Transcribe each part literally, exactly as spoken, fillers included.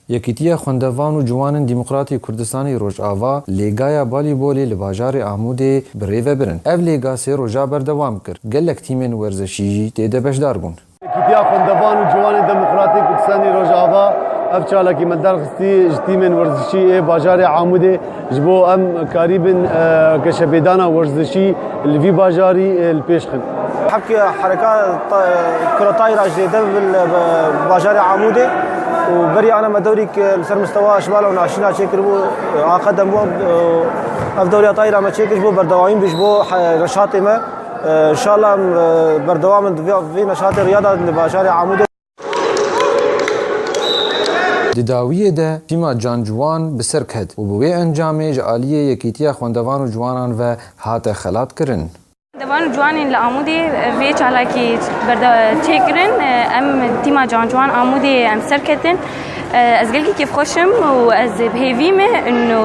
Yekîtiya Xwendevan û Ciwanên Demokratî Kurdistanê Rojava lêgaya balîbolê li bajarê Amûdê bi rê ve birin. Ev lêga sê roja berdewam kir. Gelek tîmên werzişî jî tê de beşdar bûn. Yekîtiya Xwendevan û Ciwanên Demokratî Kurdistanê Rojava ev çalakî me derxistî ji tîmên werzişî ê bajarê Amûdê. Ji bo em karîbin, e, geşepêdana werzişî li vî bajarî, e, li pêş xin. Hevke hereka ta-, kura tayra ji dê dev li, e, bajarê Amûdê û berî ana me dewrîk, e, li ser mistewa şibala û naşîna çêkiribû, e, aqedem bû, e, ev dewriya tayra me çêkir ji bo berdewamî bi ji bo, e, reşatê me. E, înşallah em, e, berdewam in di vê, vê neşatê riyada li bajarê Amûdê. Di dawiyê de tîma Can Ciwan bi ser ket û bi wê encamê ji aliyê Yekîtiya Xwendevan û Ciwanan ve hate xelatkirin. Xwendevan û ciwanên li Amûdê vê çalakî berde-, çêkirin. Em tîma Can Ciwan Amûdê em serketin. Ez gelkî kêfxweş im û ez bi hêvî me û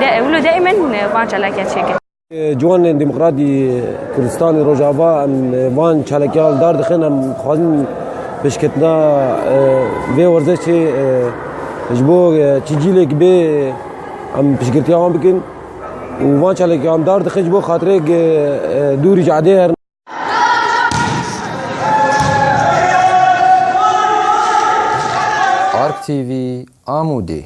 de-, wilo daîmen van çalakiya çêkin. Ciwanên Demokratî Kurdistanê Rojava em van çalakiya li dar dixin, em dixwazin pêşketina, e, vê werzişê, e, ji bo, e, çi cîlek bê em piştgirtiya wan bikin û van çalakiya em dar dixin ji bo xatirê, e, dûrî cadê herin. Ark T V, Amûdê.